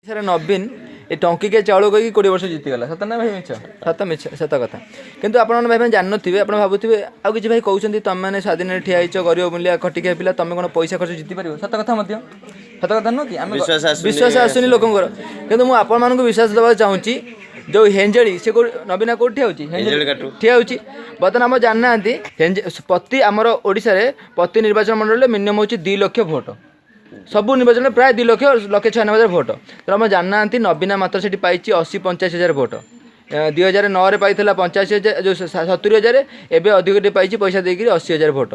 Sir, ନବୀନ ଏ ଟଙ୍କିକିଆ ଚାଉଳ କହିକି 20 ବର୍ଷ ଜିତିଗଲା। ସତ ନା ଭାଇ ମିଛ? ସତ ମିଛ? ସତ କଥା। କିନ୍ତୁ ଆପଣମାନେ ଭାଇ ଜାଣିନଥିବେ, ଆପଣ ଭାବୁଥିବେ, ଆଉ କିଛି ଭାଇ କହୁଛନ୍ତି, ତମେମାନେ ସ୍ୱାଧୀନରେ ଠିଆ ହେଇଛ, ଗରିବ ମୂଲିଆ ଖଟିଖିଆ ପିଲା, ତମେ କ'ଣ ପଇସା ଖର୍ଚ୍ଚ ଜିତିପାରିବ? ସତ କଥା ମଧ୍ୟ, ସତ କଥା ନୁହଁ କି? ଆମେ ବିଶ୍ୱାସ ଆସୁନି। ବିଶ୍ୱାସ ଆସୁନି ଲୋକଙ୍କର। କିନ୍ତୁ ମୁଁ ଆପଣମାନଙ୍କୁ ବିଶ୍ୱାସ ଦେବାକୁ ଚାହୁଁଛି, ଯେଉଁ ହେଞ୍ଜେଳି, ସେ କୋଉଠି, ନବୀନା କୋଉଠି ଠିଆ ହେଉଛି? ହେଞ୍ଜେଳି କାଟୁ। ଠିଆ ହେଉଛି। ବର୍ତ୍ତମାନ ଆମ ଜାଣିନାହାନ୍ତି, ପ୍ରତି ଆମର ଓଡ଼ିଶାରେ ପ୍ରତି ନିର୍ବାଚନ ମଣ୍ଡଳୀରେ ମିନିମମ୍ ହେଉଛି 2 ଲକ୍ଷ ଭୋଟ। ସବୁ ନିର୍ବାଚନରେ ପ୍ରାୟ 2 ଲକ୍ଷ, 1,96,000 ଭୋଟ। ତ ଆମେ ଜାଣିନାହାନ୍ତି, ନବୀନା ମାତ୍ର ସେଠି ପାଇଛି 80-85 ହଜାର ଭୋଟ। 2009ରେ ପାଇଥିଲା 85 ହଜାର, ଯେଉଁ 70 ହଜାର, ଏବେ ଅଧିକ ଟିକେ ପାଇଛି ପଇସା ଦେଇକିରି 80 ହଜାର ଭୋଟ।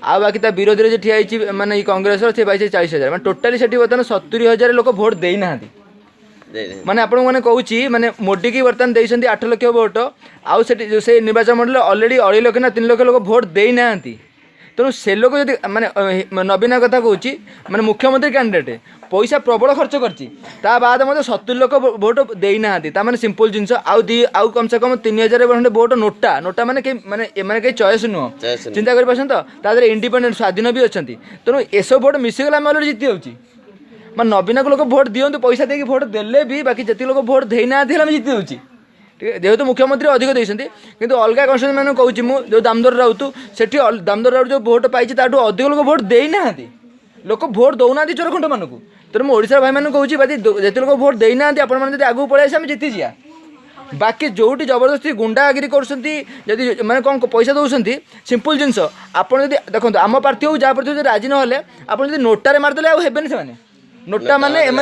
ଆଉ ବାକି ତା ବିରୋଧରେ ଯେ ଠିଆ ହେଇଛି, ମାନେ ଏଇ କଂଗ୍ରେସର, ସେ ପାଇଛି 40 ହଜାର। ମାନେ ଟୋଟାଲି ସେଠି ବର୍ତ୍ତମାନ 70 ହଜାର ଲୋକ ଭୋଟ ଦେଇନାହାନ୍ତି। ମାନେ ଆପଣଙ୍କୁ ମାନେ କହୁଛି, ମାନେ ମୋଦିକି ବର୍ତ୍ତମାନ ଦେଇଛନ୍ତି 8 ଲକ୍ଷ ଭୋଟ, ଆଉ ସେଠି ଯୋଉ ସେଇ ନିର୍ବାଚନ ମଣ୍ଡଳୀରେ ଅଲରେଡ଼ି 2.5 ଲକ୍ଷ ନା 3 ଲକ୍ଷ ଲୋକ ଭୋଟ ଦେଇନାହାନ୍ତି। ତେଣୁ ସେ ଲୋକ ଯଦି ମାନେ ନବୀନା କଥା କହୁଛି, ମାନେ ମୁଖ୍ୟମନ୍ତ୍ରୀ କ୍ୟାଣ୍ଡିଡେଟ୍ ପଇସା ପ୍ରବଳ ଖର୍ଚ୍ଚ କରିଛି, ତା ବାଦ ମଧ୍ୟ 70 ଲୋକ ଭୋଟ ଦେଇନାହାନ୍ତି। ତା ମାନେ ସିମ୍ପଲ୍ ଜିନିଷ, ଆଉ ଦି ଆଉ କମ୍ ସେ କମ୍ 3000 ଖଣ୍ଡେ ଭୋଟ ନୋଟା। ନୋଟା ମାନେ କେହି, ମାନେ ଏମାନେ କେହି ଚଏସ୍ ନୁହଁ। ଚଏସ୍ ନୁହଁ। ଚିନ୍ତା କରିପାରୁଛନ୍ତି ତ? ତା ଦେହରେ ଇଣ୍ଡିପେଣ୍ଡେଣ୍ଟ, ସ୍ୱାଧୀନ ବି ଅଛନ୍ତି। ତେଣୁ ଏସବୁ ଭୋଟ ମିଶିଗଲେ ଆମେ ଅଲରେଡ଼ି ଜିତି ଯାଉଛି। ମାନେ ନବୀନାକୁ ଲୋକ ଭୋଟ ଦିଅନ୍ତୁ, ପଇସା ଦେଇକି ଭୋଟ ଦେଲେ ବି ବାକି ଯେତିକି ଲୋକ ଭୋଟ ଦେଇନାହାନ୍ତି ହେଲେ ଆମେ ଜିତି ଯାଉଛି ଟିକେ, ଯେହେତୁ ମୁଖ୍ୟମନ୍ତ୍ରୀ ଅଧିକ ଦେଇଛନ୍ତି। କିନ୍ତୁ ଅଲଗା କନଷ୍ଟିଟ୍ୟୁଏନ୍ସି ମାନଙ୍କୁ କହୁଛି ମୁଁ, ଯେଉଁ ଦାମୋଦର ରାଉତ, ସେଠି ଦାମୋଦର ରାଉତ ଯେଉଁ ଭୋଟ ପାଇଛି, ତାଠୁ ଅଧିକ ଲୋକ ଭୋଟ ଦେଇନାହାନ୍ତି। ଲୋକ ଭୋଟ ଦେଉନାହାନ୍ତି ଚୋରଖଣ୍ଟମାନଙ୍କୁ। ତେଣୁ ମୁଁ ଓଡ଼ିଶାର ଭାଇମାନଙ୍କୁ କହୁଛି, ବାକି ଯେତେ ଲୋକ ଭୋଟ ଦେଇନାହାନ୍ତି, ଆପଣମାନେ ଯଦି ଆଗକୁ ପଳେଇ ଆସିବେ, ଆମେ ଜିତିଯିବା। ବାକି ଯେଉଁଠି ଜବରଦସ୍ତି ଗୁଣ୍ଡାଗିରି କରୁଛନ୍ତି, ଯଦି ମାନେ କ'ଣ ପଇସା ଦେଉଛନ୍ତି, ସିମ୍ପଲ୍ ଜିନିଷ, ଆପଣ ଯଦି ଦେଖନ୍ତୁ, ଆମ ପ୍ରାର୍ଥୀ ହଉ, ଯାହା ପ୍ରାର୍ଥୀ ହଉ, ଯଦି ରାଜି ନହେଲେ, ଆପଣ ଯଦି ନୋଟାରେ ମାରିଦେଲେ ଆଉ ହେବେନି ସେମାନେ। ନୋଟା ମାନେ ଏମାନେ